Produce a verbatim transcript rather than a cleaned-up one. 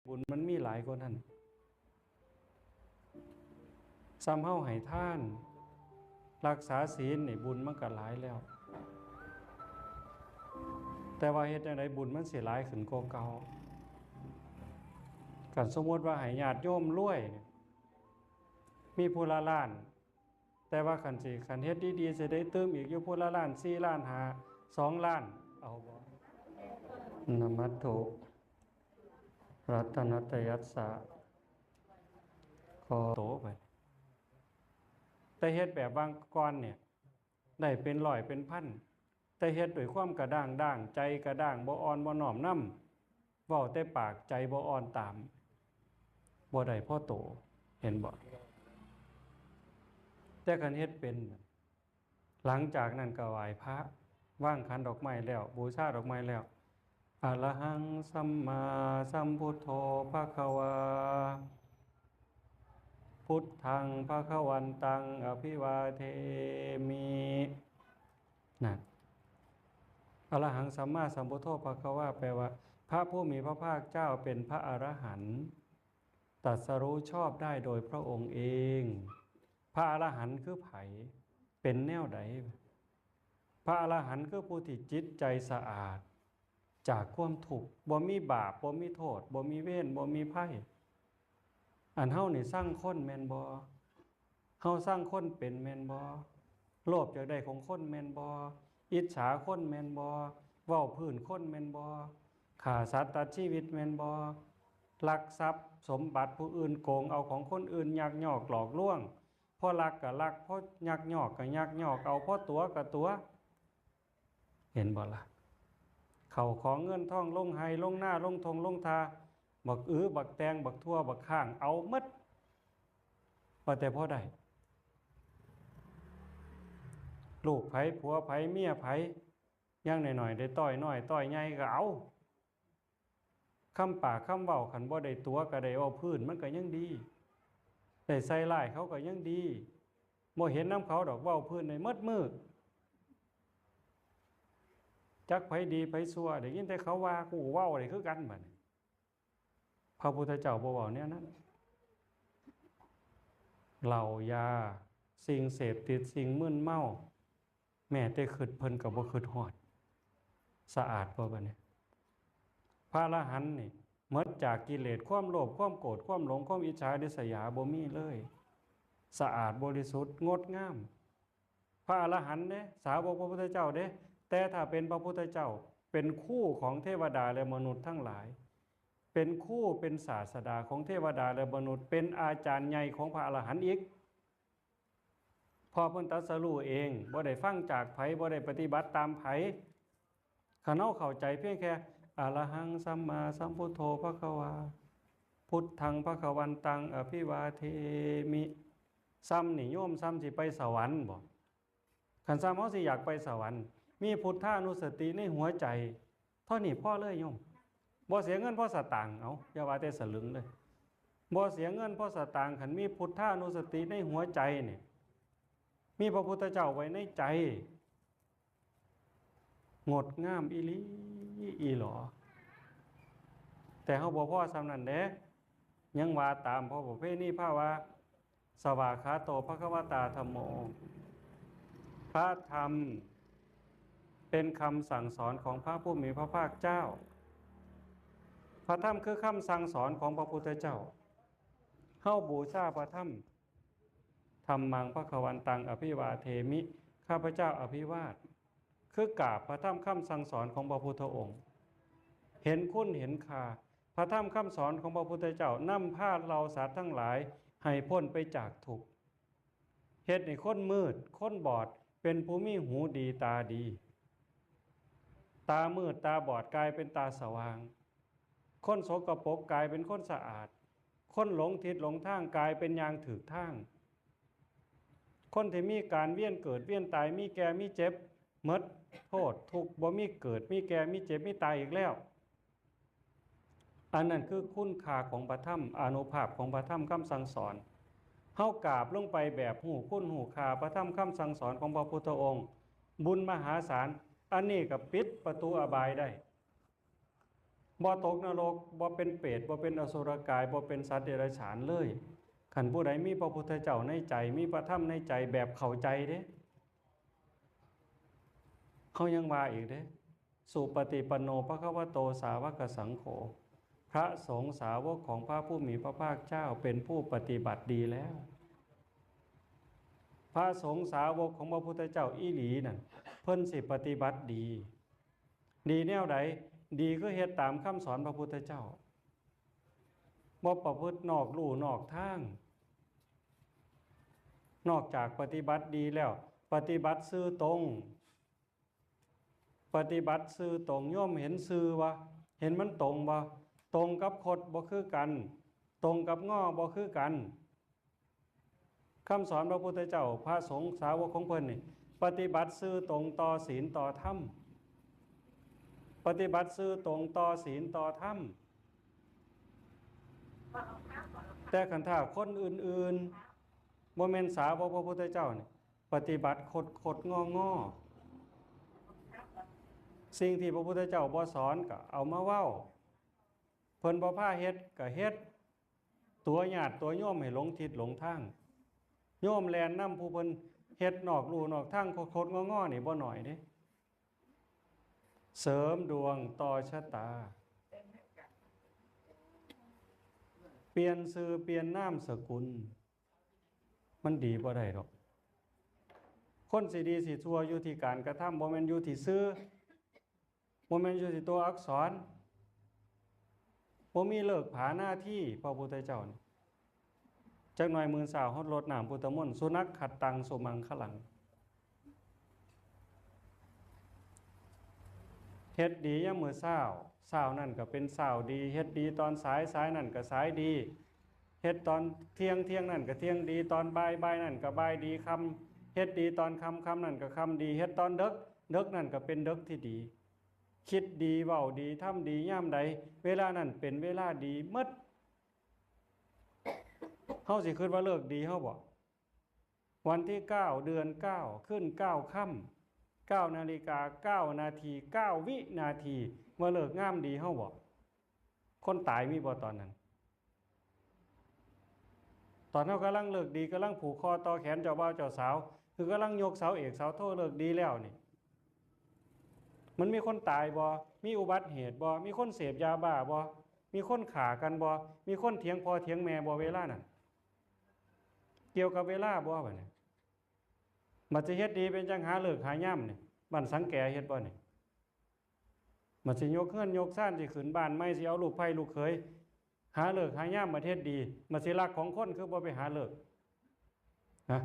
บุญมันมีหลายกว่านั้น ซ้ำเฮาให้ทาน รักษาศีลนี่บุญมันก็หลายแล้ว แต่ว่าเฮ็ดจั่งใดบุญมันสิหลายขึ้นกว่าเก่า คันสมมุติว่าให้ญาติโยมรวยเนี่ย มีผู้ละล้าน แต่ว่าคันสิ คันเฮ็ดดีๆ สิได้ตื่มอีกอยู่ผู้ละล้านสี่ ล้านห้า สอง ล้าน เอาบ่ นมัตถุ รัตนัตยัสสะ ขอโตไป แต่เฮ็ดแบบวางก่อนเนี่ย ได้เป็นร้อยเป็นพัน แต่เฮ็ดด้วยความกระด้างด้าง ใจกระด้าง บ่อ่อนบ่น้อมนำ เว้าแต่ปาก ใจบ่อ่อนตาม บ่ได้พอโต เห็นบ่ แต่คันเฮ็ดเป็น หลังจากนั้นก็ไหว้พระ วางขันดอกไม้แล้ว บูชาดอกไม้แล้ว อะระหังสัมมาสัมพุทโธ ภะคะวา พุทธัง ภะคะวันตัง อภิวาเทมิ นั่น อะระหังสัมมาสัมพุทโธ ภะคะวา แปลว่า พระผู้มีพระภาคเจ้าเป็นพระอรหันต์ ตรัสรู้ชอบได้โดยพระองค์เอง พระอรหันต์คือไผ เป็นแนวใด พระอรหันต์คือผู้ที่จิตใจสะอาด จากความทุกข์ บ่มีบาป บ่มีโทษ บ่มีเวร บ่มีภัย อันเฮานี่ซังคนแม่นบ่ เฮาซังคนเป็นแม่นบ่ โลภอยากได้ของคนแม่นบ่ อิจฉาคนแม่นบ่ เว้าพื้นคนแม่นบ่ ฆ่าสัตว์ตัดชีวิตแม่นบ่ ลักทรัพย์สมบัติผู้อื่น โกงเอาของคนอื่น ยักยอกหลอกลวง พอลักก็ลัก พอยักยอกก็ยักยอกเอา พอตั๋วก็ตั๋ว เห็นบ่ล่ะ เข้าของเงินทอง ลงไฮ่ลงนา ลงท่งลงทา บักอือ บักแตง บักถั่ว บักข่าง เอาหมด ว่าแต่พอได้ ลูกไผ ผัวไผ เมียไผ อย่างน้อยๆ ได้ต้อยน้อย ต้อยใหญ่ก็เอา คำปากคำเว้า คันบ่ได้ตั๋วก็ได้เว้าพื้น มันก็ยังดี ได้ใส่ร้ายเขาก็ยังดี บ่เห็นนำเขาดอก เว้าพื้นได้หมดมื้อ จักไผดีไผชั่ว ได้ยินแต่เขาว่า กูเว้าได้คือกันบัดนี้ พระพุทธเจ้าบ่เว้าแนวนั้น เหล้า ยา สิ่งเสพติด สิ่งมึนเมา แม้แต่คิดเพิ่นก็บ่คิดฮอด สะอาดบ่บัดนี้ พระอรหันต์นี่ หมดจากกิเลส ความโลภ ความโกรธ ความหลง ความอิจฉาริษยา บ่มีเลย สะอาดบริสุทธิ์ งดงาม พระอรหันต์เด้ สาวกพระพุทธเจ้าเด้ แต่ถ้าเป็นพระพุทธเจ้า เป็นครูของเทวดาและมนุษย์ทั้งหลาย เป็นครูเป็นศาสดาของเทวดาและมนุษย์ เป็นอาจารย์ใหญ่ของพระอรหันต์อีก เพราะเพิ่นตรัสรู้เอง บ่ได้ฟังจากไผ บ่ได้ปฏิบัติตามไผ คันเฮาเข้าใจเพียงแค่ อะระหังสัมมาสัมพุทโธ ภะคะวา พุทธัง ภะคะวันตัง อภิวาเทมิ ซ้ำนี่โยม ซ้ำสิไปสวรรค์บ่ คันซ้ำเฮาสิอยากไปสวรรค์ มีพุทธานุสติในหัวใจ เท่านี้พอเลยโยม บ่เสียเงินพอสตางค์ เอา อย่าว่าแต่สลึงเลย บ่เสียเงินพอสตางค์ คันมีพุทธานุสติในหัวใจเนี่ย มีพระพุทธเจ้าไว้ในใจ งดงามอีหลีอีหลอ แต่เฮาบ่พอส่ำนั้นเด้ ยังว่าตามพระประเพณีพาว่า สวากขาโต ภะคะวะตา ธัมโม พระธรรมเป็นคำสั่งสอนของพระผู้มีพระภาคเจ้า พระธรรมคือคำสั่งสอนของพระพุทธเจ้า เฮาบูชาพระธรรม ธัมมัง ภะคะวันตัง อภิวาเทมิ ข้าพเจ้าอภิวาท คือกราบพระธรรมคำสั่งสอนของพระพุทธองค์ เห็นคุณเห็นค่า พระธรรมคำสอนของพระพุทธเจ้านำพาเหล่าสัตว์ทั้งหลายให้พ้นไปจากทุกข์ เฮ็ดให้คนมืด คนบอด เป็นผู้มีหูดีตาดี ตามืดตาบอดกลายเป็นตาสว่าง คนสกปรกกลายเป็นคนสะอาด คนหลงทิศหลงทางกลายเป็นย่างถูกทาง คนที่มีการเวียนเกิดเวียนตาย มีแก่มีเจ็บ หมดโทษทุกข์ บ่มีเกิด มีแก่ มีเจ็บ มีตายอีกแล้ว อันนั้นคือคุณค่าของพระธรรม อานุภาพของพระธรรมคำสั่งสอน เฮากราบลงไปแบบฮู้คุณฮู้ค่าพระธรรมคำสั่งสอนของพระพุทธองค์ บุญมหาศาล อันนี้ก็ปิดประตูอบายได้ บ่ตกนรก บ่เป็นเปรต บ่เป็นอสุรกาย บ่เป็นสัตว์เดรัจฉานเลย คันผู้ใดมีพระพุทธเจ้าในใจ มีพระธรรมในใจแบบเข้าใจเด้ เขายังว่าอีกเด้ สุปฏิปันโนภะคะวะโตสาวกสังโฆ พระสงฆ์สาวกของพระผู้มีพระภาคเจ้าเป็นผู้ปฏิบัติดีแล้ว พระสงฆ์สาวกของพระพุทธเจ้าอีหลีนั่น เพิ่นสิปฏิบัติดี ดีแนวใด ดีคือเฮ็ดตามคำสอนพระพุทธเจ้า บ่ประพฤตินอกลู่นอกทาง นอกจากปฏิบัติดีแล้ว ปฏิบัติซื่อตรง ปฏิบัติซื่อตรง โยมเห็นซื่อบ่ เห็นมันตรงบ่ ตรงกับคดบ่คือกัน ตรงกับงอบ่คือกัน คำสอนพระพุทธเจ้า พระสงฆ์สาวกของเพิ่นนี่ ปฏิบัติซื่อตรงต่อศีลต่อธรรม ปฏิบัติซื่อตรงต่อศีลต่อธรรม แต่คันถ้าคนอื่นๆ บ่แม่นสาวกพระพุทธเจ้านี่ ปฏิบัติคดคดงองอ สิ่งที่พระพุทธเจ้าบ่สอนก็เอามาเว้า เพิ่นบ่พาเฮ็ดก็เฮ็ด ตั๋วญาติตั๋วโยมให้หลงทิศหลงทาง โยมแล่นนำผู้เพิ่นเฮ็ดนอกลู่นอกทาง คดคดงองอนี่บ่น้อยเด้ เสริมดวงต่อชะตา เปลี่ยนชื่อเปลี่ยนนามสกุล มันดีบ่ได้ดอก คนสิดีสิชั่วอยู่ที่การกระทำ บ่แม่นอยู่ที่ชื่อ บ่แม่นอยู่ที่ตัวอักษร บ่มีฤกษ์ผานาที พระพุทธเจ้านี่ จักหน่อยมื้อเช้าเฮารดน้ำพุทธมนต์ สุนักขัตตังสุมังคลัง เฮ็ดดียามมื้อเช้า เช้านั่นก็เป็นเช้าดี เฮ็ดดีตอนสาย สายนั่นก็สายดี เฮ็ดตอนเที่ยง เที่ยงนั่นก็เที่ยงดี ตอนบ่าย บ่ายนั่นก็บ่ายดี ค่ำ เฮ็ดดีตอนค่ำ ค่ำนั่นก็ค่ำดี เฮ็ดตอนดึก ดึกนั่นก็เป็นดึกที่ดี คิดดี เว้าดี ทำดี ยามใด เวลานั้นเป็นเวลาดีหมด เฮาสิคิดว่าฤกษ์ดีเฮาบ่ วันที่เก้า เดือนเก้า ขึ้นเก้าค่ำ เก้านาฬิกา เก้านาที เก้าวินาที ว่าฤกษ์งามดีเฮาบ่ คนตายมีบ่ตอนนั้น ตอนเฮากำลังฤกษ์ดี กำลังผูกคอต่อแขนเจ้าบ่าวเจ้าสาว คือกำลังยกเสาเอกเสาโทฤกษ์ดีแล้วนี่ มันมีคนตายบ่ มีอุบัติเหตุบ่ มีคนเสพยาบ้าบ่ มีคนฆ่ากันบ่ มีคนเถียงพ่อเถียงแม่บ่ เวลานั้น เกี่ยวกับเวลาบ่ บัดนี้ บัดสิเฮ็ดดีเป็นจั่งหาฤกษ์หายามนี่ บ้านสังแกเฮ็ดบ่นี่ บัดสิยกเฮือนยกซาน สิขึ้นบ้านใหม่ สิเอาลูกไผ่ลูกเขย หาฤกษ์หายามมาเฮ็ดดี บัดสิลักของคนคือบ่ไปหาฤกษ์ ฮะ